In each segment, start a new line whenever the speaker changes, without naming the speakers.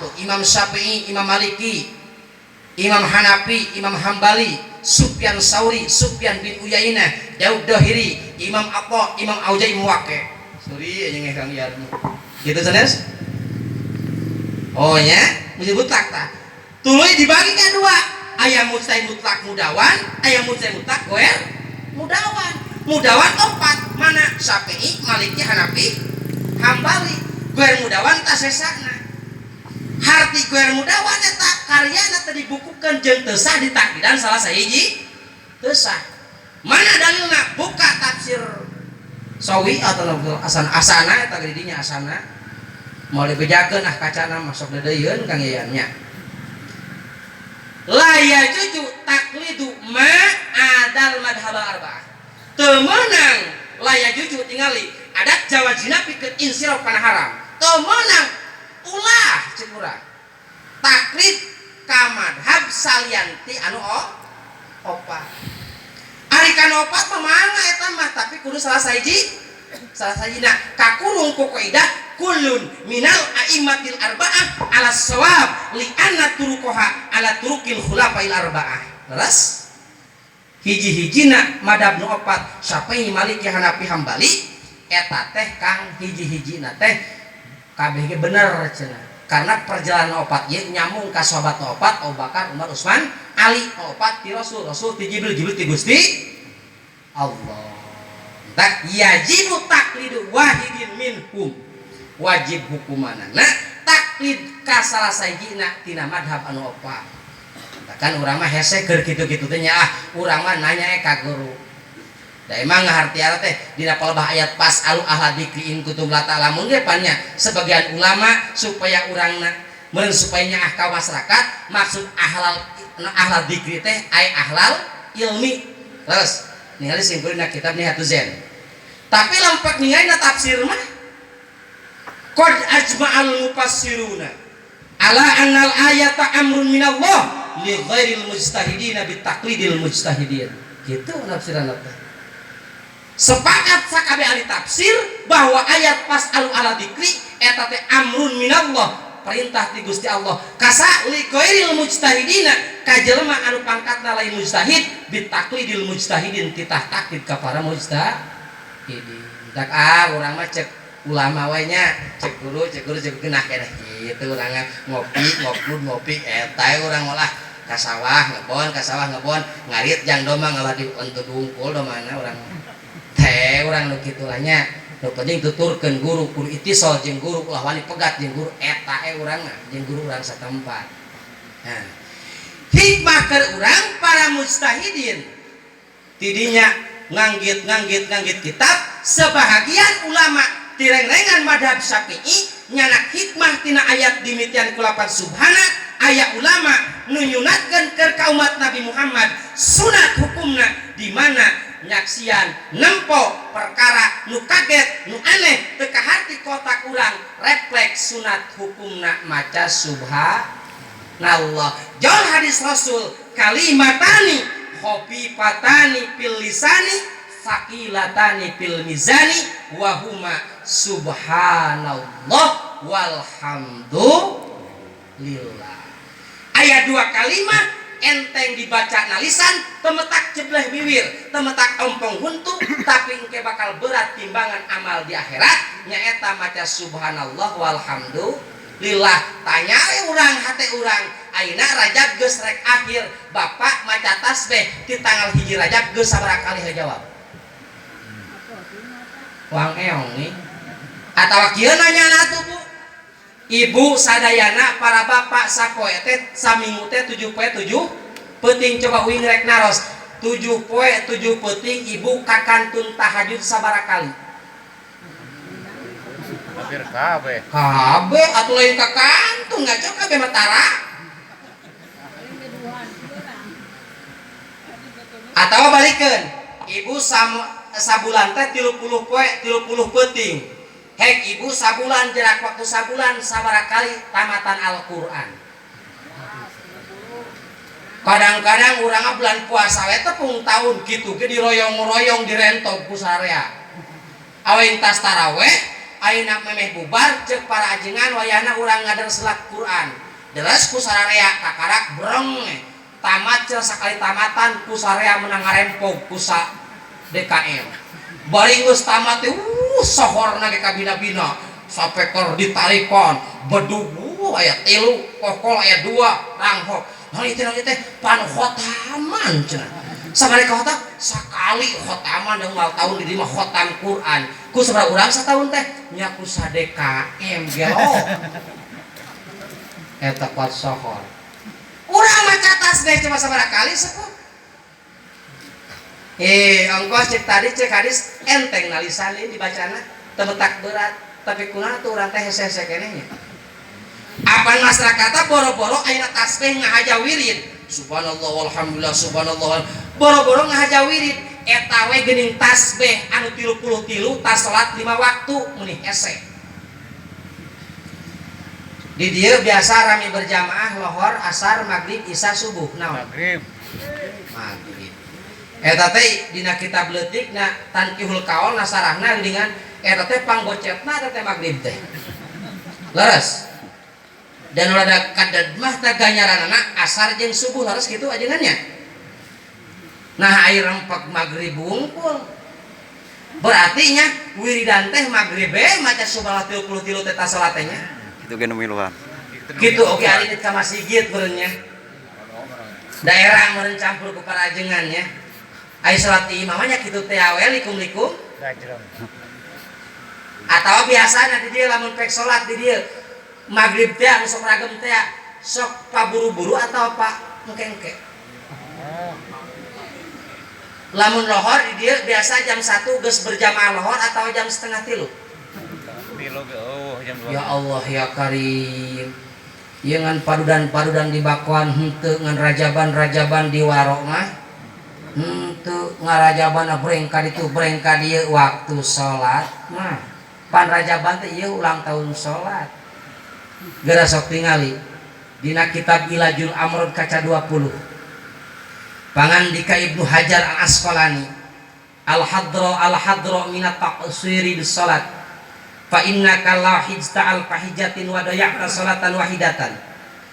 Tuh, Imam Syafi'i, Imam Maliki, Imam Hanafi, Imam Hambali, Sufyan Sauri, Sufyan bin Uyainah, Daud Dohiri, Imam Atha, Imam Auza'i, Imam Waqi. Suri aja Kang Yarmu. Gitu sanes? Oh nya, mujtahid mutlak tah. Tuluy dibagi ke dua. Aya mujtahid mutlak mudawan, aya mujtahid mutlak goer mudawan. Mudawan opat, mana? Syafi'i, Maliki, Hanafi, Hambali. Goer mudawan tah sesana. Harti goer mudawan eta karyana teh dibukukeun jeung teu sah ditaklidan salah sahiji teu sah. Mana dalilna? Buka tafsir Sawi atau asana asana eta di dinya asana. Mau dibejakeun ah kacana masuk deudeuieun Kang Yayan nya. La yajuzu taklidu ma adal madhab arba'ah. Teu meunang la yajuzu tingali adat jawazina pikeun insiraf kana haram. Teu meunang ulah cek urang. Taklid ka madhab salianti anu opat. Ari kana opat mah mangga eta mah, tapi kudu salah sahiji salah sahijina kakurung ku kaidah kullun minal a'immatil arba'ah ala shawab li anna turuqaha ala turuqil khulafa'il arba'ah. Terus hiji-hijina madhab nu opat Syafi'i, Maliki, Hanafi, Hambali eta teh Kang hiji-hijina teh kabeh ge bener cenah. Karena perjalanan opat ieu nyambung ka sahabat nu opat Abu Bakar, Umar, Utsman, Ali, opat ti Rasul, Rasul ti Jibril, Jibril ti Gusti Allah. Tak yajibu taklidu wahidin minhum. Wajib hukumanana taklid ka salah sahijina tina madhab anu opat. Kan urang mah hese keur kitu-kitu teh nya ah, urang mah nanya ka guru. Da emang ngahartiana teh dina palebah ayat fas'alu ahla dzikri in kuntum la ta'lamun ge pan nya sebagian ulama supaya urangna meureun supaya nyaah ka masyarakat maksud ahlal ahla dzikri teh ay ahlal ilmi. Terus ningali simpulna kitab Nihayatuz Zen. Tapi lampak ningali na tafsir mah qad ajma'al mufassiruna ala annal ayata amrun minallah li ghairil mujtahidina bitaqlidil mujtahidin. Gitu nafsiran teh. Sepakat sakabeh ahli tafsir bahwa ayat fas'alu ahla dzikri eta teh amrun minallah, perintah ti Gusti Allah kasa li ghairil mujtahidina ka jelema anu pangkatna lain mujtahid bitaqlidil mujtahidin titah taklid ka para mujtahidin. Tak ah urang mah cek ulama we nya, cek guru, cek guru, cek genah keneh kitu urang ngopi, ngoplud ngopi eta urang olah ka sawah ngebon, ka sawah ngebon, ngarit jang domba ngalah di untuk wungkul domana urang teh urang nu kitu lah nya. Nu penting tuturkeun guru, kudu itisol jeung guru, ulah wani pegat jeung guru eta urang mah jeung guru urang satempat. Nah, hikmah keur urang para mujtahidin tidinya nganggit nganggit nganggit kitab sebahagian ulama tirengrengan madhab Syafi'i nyanak hikmah tina ayat dimitian kulapan subhana aya ulama nu nyunatkeun keur ka umat Nabi Muhammad sunat hukumna di mana nyaksian nempo perkara nu kaget nu aneh teu kaharti kotak urang refleks sunat hukumna maca subhanallah. Jol hadis Rasul kalimatani khofifatani fil lisani tsaqilatani fil mizani wa huma subhanallah walhamdulillah. Aya dua kalimat enteng dibaca nalisan temetak jebleh bibir temetak ompong huntu tapi engke bakal berat timbangan amal di akhirat nyaeta maca subhanallah walhamdulillah. Tanya we urang hate urang ayeuna Rajab geus rek akhir, bapak maca tasbih di tanggal 1 Rajab geus sabaraha kali? Heuh, jawab wang eong nih atawa kieu nanya atuh Bu Ibu sadayana para bapak sapoe teh saminggu teh 7 poe 7 peuting. Coba uing rek naros, 7 poe 7 peuting ibu kakantun tahajud sabaraha kali?
Hampir kabeh.
Kabeh atuh, lain kakantun ngaco kabeh mah tara. Atau balikeun ibu sabulan teh 30 poe 30 peuting, hek ibu sabulan jarak waktu sabulan sabaraha kali tamatan Al-Qur'an? Kadang-kadang urang bulan puasa we tepung tahun gitu ge diroyong-royong direntog ku sarea awing tas taraweh. Ayeuna memeh bubar, cek para ajengan wayahna urang ngadarslah Quran. Deres ku sararea kakarak breng tamat cenah. Sakali tamatan ku sarea menang ngarempog ku sa DKM. Bari geus tamat teh sohorna ge kabina-bina sampai keur ditarikan bedug aya tilu, kokol aya dua, ranghok. Nah, itu nanti teh pan khotaman cenah. Sabaraha khotam? Sakali khotaman dan unggal tahun di mah khotam Quran. Ku sabaraha urang satahun teh? Nya ku sa DKM gelo. Eta kuat sohor. Urang maca tasbih cuma sabaraha kali sepuh? Ongkos cek tadi, cek hadis enteng nalisanin dibacana, teu betak berat, tapi kunaon tuh urang teh hese-hese keneh nya? Apan masyarakat boro-boro ayeuna tasbih ngahaja wirid. Subhanallah walhamdulillah subhanallah. Boro-boro ngahaja wirid, eta we geuning tasbih anu 33 tas salat 5 waktu meuni hese. Di dieu biasa rami berjamaah lohor, asar, maghrib, isya, subuh. Naon?
Maghrib.
Maghrib. Eta teh dina kitab leutik na Tankihul Kaul nasarahna geuningan eta teh panggocetna eta teh maghrib teh. Leres. Dan rada kadad mah teh ganyaranana asar jeung subuh, leres kitu ajengannya. Nah, air rempak maghrib wungkul. Berarti nya wiridan teh maghrib we maca subhanallah 33 teh salat teh nya.
Itu ge nu miluan.
Gitu oke, ari ka masjid meureun nya. Daerah meureun campur ku para ajengan nya. Ai salat di imah mah nya kitu teh we likum-likum.
Gajreng.
Atau biasanya di dieu lamun pek salat di dieu maghrib teh anu sok ragem teh sok paburu-buru atau pak engke-engke?
Oh.
Lamun lohor di dieu biasa jam 1 geus berjamaah lohor atau jam setengah tilu?
Tilu ge oh jam 2.
Ya Allah ya Karim. Ieu ngan padudan-padudan di bakoan henteu, ngan rajaban-rajaban di waro mah henteu, ngarajaban breng ka ditu breng ka dieu. Waktu salat mah pan rajaban teh ieu ulang tahun salat. Geura sok tingali dina kitab Ilajul Amrod kaca 20, pangandika Ibnu Hajar Al Asqalani, al hadro al hadro minat taqsiri bis salat, fa innaka la hijta al fahijatin wa daya'ta salatan wahidatan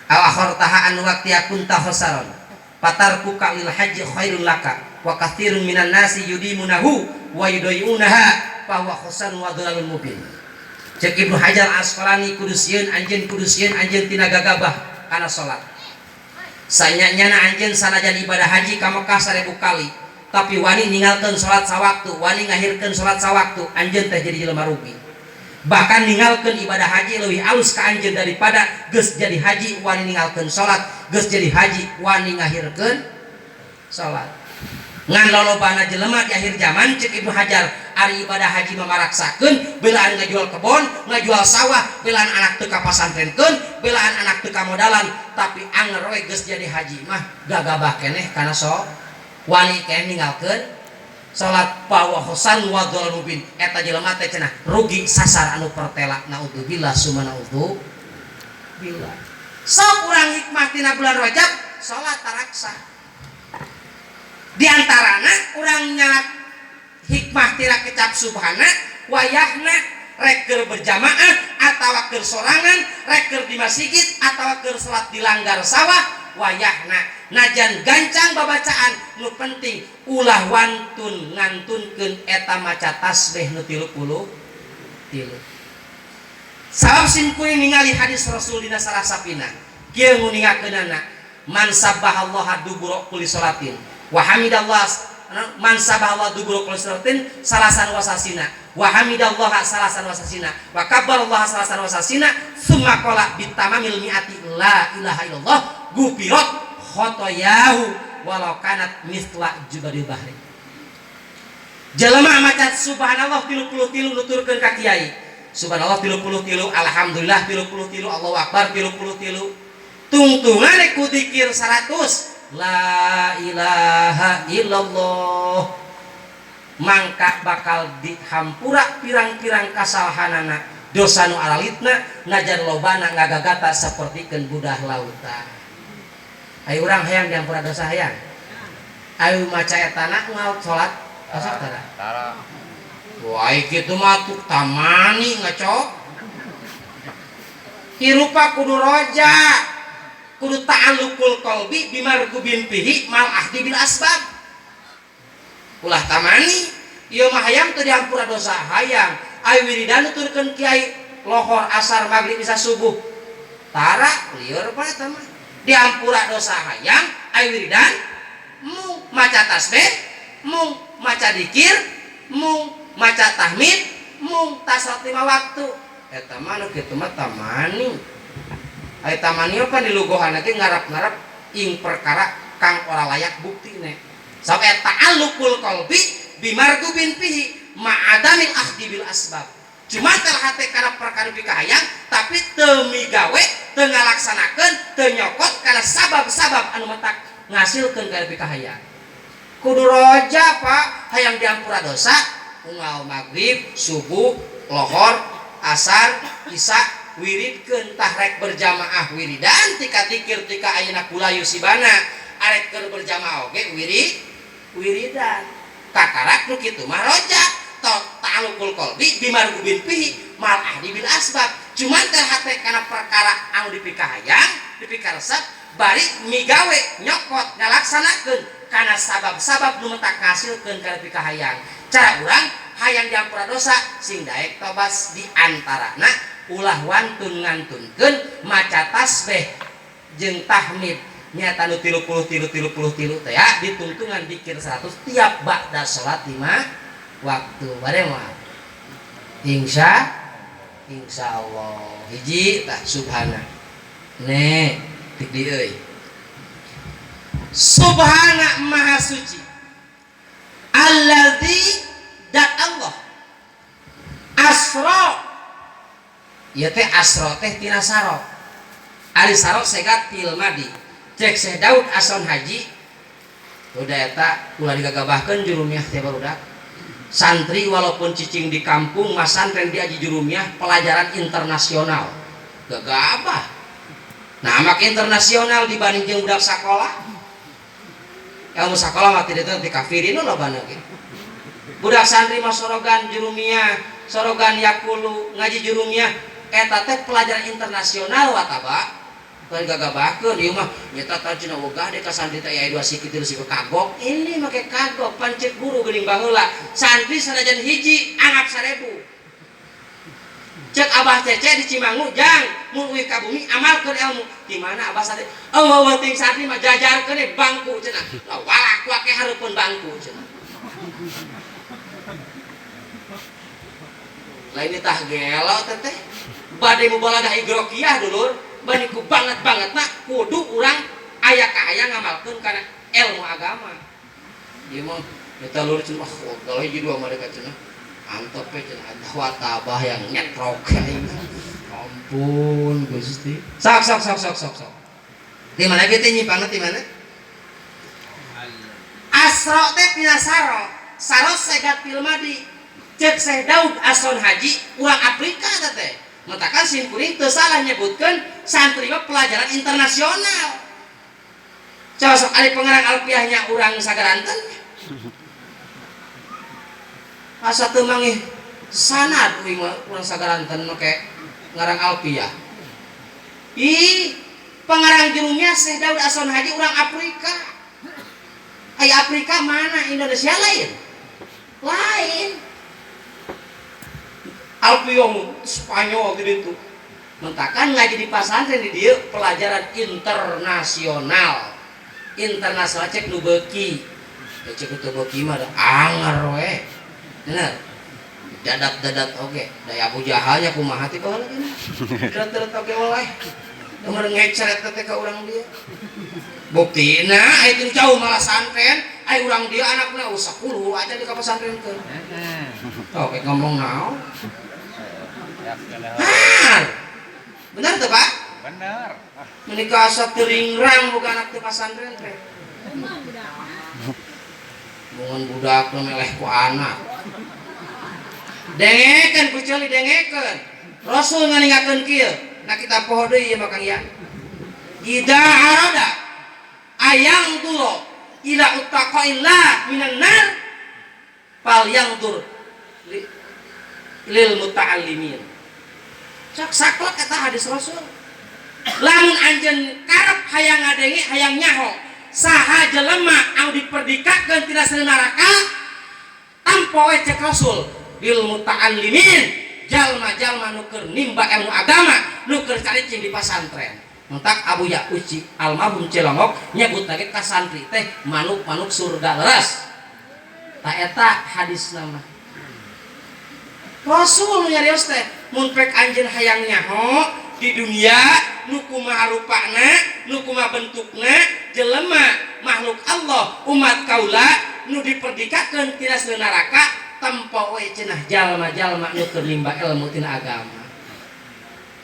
aw akhartaha an waqtiha kunta khasaran, fatarkuka lil haji khairul laka, wa katsirun minan nasi yudimunahu wa yudayunaha fa huwa khusran wa dhalalun mubin. Cek Ibnu Hajar Asqalani, kudu sieun anjeun, kudu sieun anjeun tina gagabah kana salat. Sanyanyana anjeun sanajan ibadah haji ka Mekah 1000 kali, tapi wani ninggalkeun salat sawaktu, wani ngahirkeun salat sawaktu, anjeun teh jadi jelema rugi. Bahkan ninggalkeun ibadah haji leuwih alus ka anjeun daripada geus jadi haji wani ninggalkeun salat, geus jadi haji wani ngahirkeun salat. Ngan lolobana jelema di akhir zaman, cek Ibnu Hajar, ari ibadah haji mamaraksakeun, belaan ngajual kebon, ngajual sawah, belaan anak teu kapasantrenkeun, belaan anak teu kamodalan, tapi anger we geus jadi haji mah gagabah keneh kana so wani keneh ninggalkeun salat, pawahosan wa dhalalun mubin. Eta jelema teh cenah rugi sasar anu pertela, naudzubillah summa naudzubillah. Sok urang hikmah tina bulan Rajab, salat taraksa. Di antarana urang nyalak hikmah tina kecap subhana, wayahna rek keur berjamaah atawa keur sorangan, rek keur di masjid atawa keur salat di langgar sawah, wayahna najan gancang babacaan, nu penting ulah wantun ngantunkeun eta maca tasbih nu 33. Sabab sim kuring ningali hadis Rasul dina salah sapina kieu nguningakeunana, man sabbahallaha dubura kulli salatin wa hamidallah, man sabbahallah dubura kulli salatin salasan wasasina wa hamidallah salasan wasasina wa kabbarallah salasan wasasina summa qala bitamamil mi'ati la ilaha illallah gufirat khotoyahu walau kanat misla jubadil bahri. Jelema maca subhanallah 33, nuturkeun ka kiai, subhanallah 33, alhamdulillah 33, Allahu akbar 33, tungtungan ku dikir 100 la ilaha illallah, mangka bakal dihampura pirang-pirang kasalahanana, dosa nu aralitna najan lobana ngagagata sapertikeun budah lautan. Ayo urang hayang dihampura dosa? Hayang? Ayo maca etana ngal salat, sok tara?
Tara.
Wah kitu mah tuh tamani ngacok. Hirupa kudu roja, kudu ta'alluqul qalbi bimargubin fihi mal ahdi bil asbab. Ulah tamani, ieu mah hayang teu dihampura dosa hayang. Ai wiridan nuturkeun kiai lohor asar magrib bisa subuh. Tara lieur pa eta mah. Dihampura dosa hayang, ai wiridan mung maca tasbih, mung maca dikir, mung maca tahmid, mung tasawuf 5 waktu. Eta mah nu kitu mah tamani. Ai tamani mah pan dilugohan teh ngarap-ngarap ing perkara kang ora layak buktine. Sampai ta'alluqul qalbi bimargubin fihi ma'adamil akhdi bil asbab. Cuma tel hate kana perkara pikahayang tapi teu migawe, teu ngalaksanakeun, teu nyokot kana sabab-sabab anu matak ngasilkeun kana pikahayang. Kudu roja Pak, hayang diampura dosa unggal magrib, subuh, lohor, asar, isya wiridkeun tah rek berjamaah wiridan tika dikir tika ayeuna kula yusibana arek keur berjamaah oge wiridan. Kakarak nu kitu mah roja ta'alluqul qalbi bimargubin fihi mal ahdi bil asbab. Cuman teh hate kana perkara anu dipikahayang, dipikaresep bari migawe nyokot ngalaksanakeun kana sabab-sabab nu matak ngasilkeun kana pikahayang. Cara urang hayang diampura dosa sing daek tobat di antarana ulah wantun ngantunkeun maca tasbih jeung tahmid nyata nu 33 33 teh ya ditungtungan dikir 100 tiap ba'da salat 5 waktu bade mah insya Allah hiji tah subhana ne tik di euy subhana maha suci allazi dat Allah asra ieu teh asra teh tina saro ari saro segat fil madi cek Syekh Daud Ason Haji udah eta ulah digagabahkeun jurumiah teh barudak santri walaupun cicing di kampung masantren di Aji Jurumiah pelajaran internasional gagabah nah mak internasional dibanding jeung budak sakola ilmu sakola mah tidak teu kafirin lobana ge budak santri mah sorogan Jurumiah sorogan yakulu ngaji Jurumiah eta teh pelajaran internasional wataba kan gagabahkeun ieu mah nyata tah cenah wegah deh ka santri teh aya dua sikit tilu sikit kagok ini make kagok pancet guru geuning baheula santri sanajan hiji anggap 1000 cek abah cece di Cimangu jang mun uih ka bumi amalkeun ilmu di mana abah santri oh ting santri mah jajarkeun bangku cenah walak wake hareupeun bangku cenah lain tah gelo teteh bade mubalaghah igrokiyah dulur baniku banget-banget nak kudu urang aya kahayang ngamalkeun kana ilmu agama ieu mah eta lur cenah ah gawe hiji dua mereka cenah antep we cenah watabah yang nyetrok ampun Gusti sok sok sok sok sok sok di mana kieu teh nyimpangna di mana asra teh tina saro saro segat fil madi cek Syekh Daud Ason Haji urang Afrika teh matakan sim kuring teu salah nyebutkeun santri mah pelajaran internasional. Coba sok ari pengarang alfiahnya urang Sagaranten. Asa teu mangih sanad uing mah urang Sagaranten make ngarang alfiah. Ih, pengarang jurumnya Syekh Daud Ason Haji urang Afrika. Ai Afrika mana Indonesia lain? Lain. Alfiah Spanyol gitu. Mentakan ngaji di pasantren di dieu pelajaran internasional. Internasional cek nu beuki. Ya cek nu beuki mah da anger we. Bener. Dadat-dadat oge. Da Abu Jahalnya kumaha ti baheula gini. Dadat-dadat oge oleh. Umur ngeceret teh ka urang dia. Buktina aya teu jauh malah santren, aya urang dia anakna 10 aja di ka pasantrenkeun.
Heeh.
Oke ngomong naon? Benar. Benar tuh Pak?
Benar.
Menikah asa teuringrang bukan anak teu pasantren teh. Bungan budak nu meleh ku anak. Dengekeun ku ceuli dengekeun. Rasul nganingakeun kieu. Nah kita poho deui ieu mah Kang Ian. Ida arada ayang duro ila uttaqaillah minan nar fal yangdur lil muta'allimin. Cak saklek eta hadis Rasul. Lamun anjeun karep hayang ngadenge hayang nyaho saha jelema anu diperdikakeun tina seuneu neraka tampo we cek Rasul lil muta'allimin jalma-jalma nu keur nimba ilmu agama nu keur caricing di pasantren. Mentak Abu Ya'uci almarhum Cilongok nyebut lagi ka santri teh manuk-manuk surga leres. Ta eta hadisna mah. Rasul nyarios teh mun pek anjeun hayang nyaho di dunia nu kumaha rupana nu kumaha bentukna jelema makhluk Allah umat kaula nu diperdikakeun tina seuneu neraka tempo we cenah jalma-jalma nu keur nimba ilmu tina agama.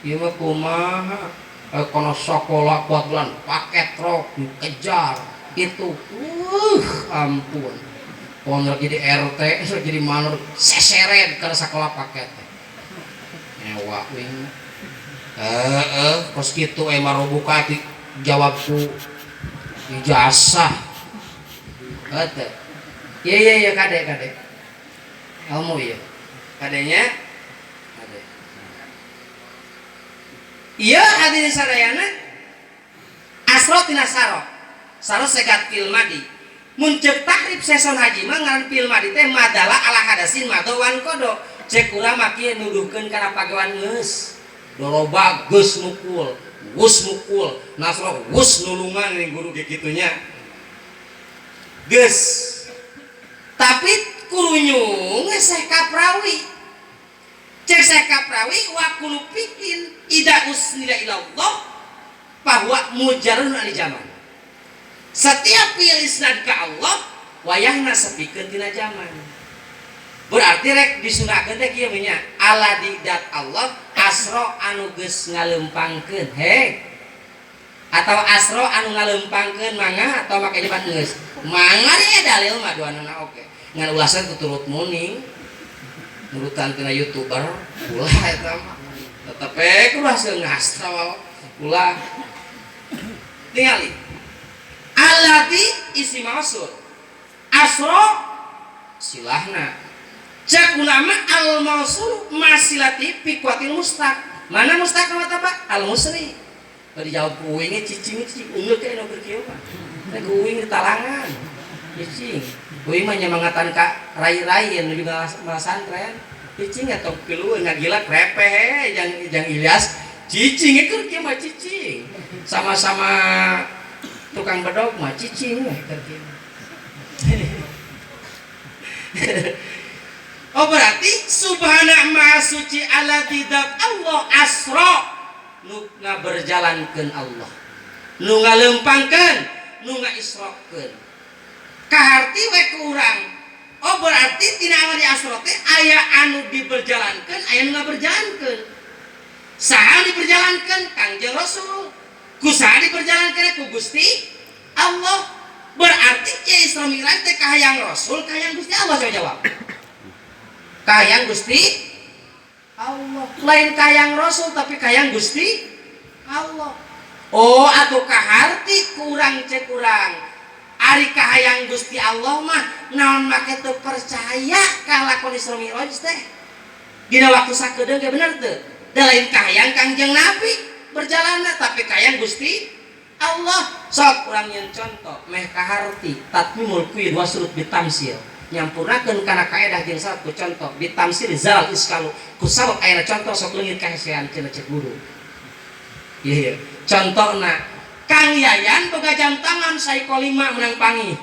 Ieu mah kumaha kono sekolah kuat bulan paket rok dikejar itu ampun kono jadi RT jadi manur seseret karena sekolah paket nyewa wing kos kitu marobuka di jawabku ijazah teu iya iya iya kade kade ilmu iya kadenya kade iya hadirin sadayana asro tina saro saro segat fil madi mun ceuk takrif seson haji mah ngaran fil madi teh madala ala hadasin mado wan kodo cek urang mah kieu nuduhkeun kana pagawean geus doroba geus mukul wus mukul nasro wus nulungan ning guru ge kitunya geus tapi kurunyung Syekh Kaprawi cek Syekh Kaprawi wa kullu fi'lin ida usnida ilallah bahwa mujarun ali zaman setiap fi'il isnad ka Allah wayahna sepikeun tina zaman berarti rek disunahkeun teh kieu nya ala didat Allah asro anu geus ngalempangkeun he atau asro anu ngalempangkeun mangga atau make nyebat geus mangga ieu dalil mah duanana oke ngan ulasan kuturut muning nurutan tina youtuber ulah eta mah tetep we kudu hasil ngastra ulah tingali alladzi isi mausul asro silahna cek ulama al mausul masilati fi kuatil mustaq mana mustaq mata Pak al musri tadi jawab ku uing cicing cicing unggul kayak nu keur kieu mah teh ku uing talangan cicing uing mah nyamangatan ka rai-rai nu juga masantren cicing atau pilu ngagila krepeh jang jang Ilyas cicing keur kieu mah cicing sama-sama tukang bedog mah cicing we keur kieu. Oh berarti subhana maha suci ala tidak Allah asra nu ngaberjalankeun Allah nu ngalempangkeun nu ngaisrokeun kaharti we ku urang. Oh berarti tina awal di asra teh aya anu diberjalankeun aya nu ngaberjalankeun saha diberjalankeun Kangjeng Rasul ku saha diberjalankeun ku Gusti Allah berarti Kiai Isra Mi'raj teh kahayang Rasul kahayang Gusti Allah coba jawab kahayang Gusti Allah lain kahayang Rasul tapi kahayang Gusti Allah. Oh atuh kaharti kurang cek kurang ari kahayang Gusti Allah mah naon make teu percaya kalakon Isra Mi'raj teh dina waktu sakedeung ge bener teu da lain kahayang Kangjeng Nabi berjalanna tapi kahayang Gusti Allah. Sok urang nyeun contoh meh kaharti tatmimul quyud wasrut bitamsil nyampurnakeun kana kaedah jeung syarat ku contoh bitamsil zal iskalu ku sabab ayana contoh sok leungit kahesean cenah cek guru. Ieu contona Kang Yayan boga jam tangan Seiko 5 menang pangi.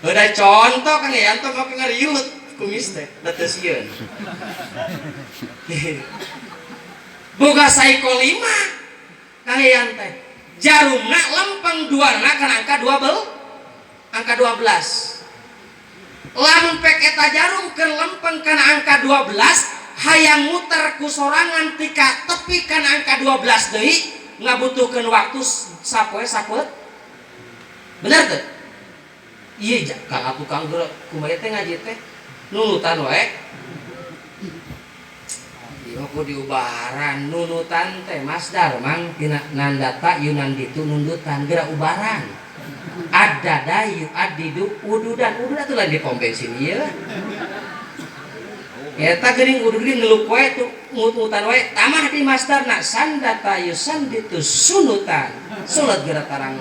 Udah contoh Kang Yayan teh make ngariut kumis teh da teu sieun. Boga Seiko 5 Kang Yayan teh jarumna lempeng duana kana angka 12 angka 12. Lamun pek eta jarum keur lempeng kana angka 12 hayang muter ku sorangan tika tepi kana angka 12 deui ngabutuhkeun waktu sapoe sapoe bener teu? Iya kang atuh kang geura kumaha teh ngaji teh nunutan wae ieu mah kudu diubaran nunutan teh masdar mang tina nandata yunanditu nundutan geura ubaran ada dayu adidu ududan ududan atuh lain di pom bensin ieu. Eta geuning udah geuning ngeluk wae tuh ngut-ngutan wae tamah di masdarna sandata yusanditu sunutan. Sulat geura tarang.